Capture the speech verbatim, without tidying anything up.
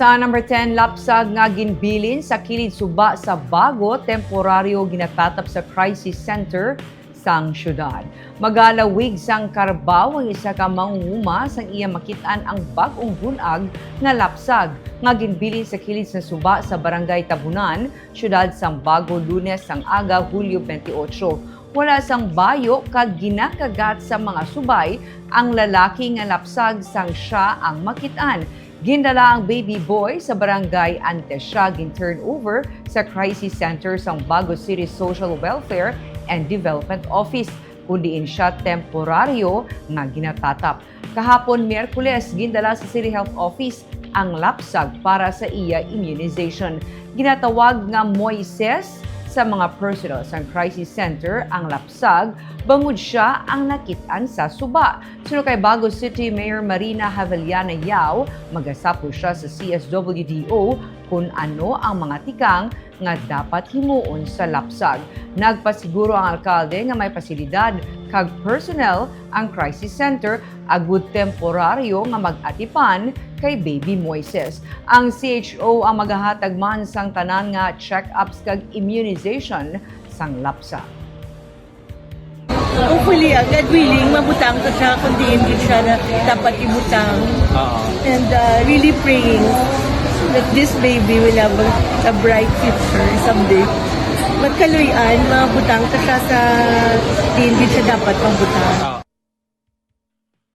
Sa number ten, lapsag nga ginbilin sa kilid suba sa Bago, temporaryo ginatatap sa crisis center sang syudad. Magalawig sang karabaw ang isa ka mangunguma sang iya makit-an ang bag-ong bunag nga lapsag nga ginbilin sa kilid sa suba sa Barangay Tabunan, syudad sang Bago, Lunes sang aga, Hulyo twenty-eight. Wala sang bayo kag ginakagat sa mga subay ang lalaki nga lapsag sang sia ang makit-an. Gindala ang baby boy sa barangay antes sia gin-turn over sa crisis center sang Bago City Social Welfare and Development Office, kun diin sia temporaryo nga ginatatap. Kahapon, Miyerkules, gindala sa City Health Office ang lapsag para sa iya immunization. Ginatawag nga Moises sa mga personnel sang crisis center ang lapsag bangod sia ang nakit-an sa suba. Suno kay Bago City Mayor Marina Havellana Yao, magasapol sia sa C S W D O kon ano ang mga tikang nga dapat himuon sa lapsag. Nagpasiguro ang alkalde nga may pasilidad kag personnel ang crisis center agud temporaryo nga mag-atipan kay Baby Moises. Ang C H O ang magahatag man sang tanan nga check-ups kag immunization sang lapsag. Hopefully, uh, God willing, mabutang to siya kung diin gid siya na dapat ibutang. Oo. And uh, really praying that this baby will have a, a bright future someday. Magkaluy-an, mabutang to siya sa diin gid siya dapat mabutang. Oo.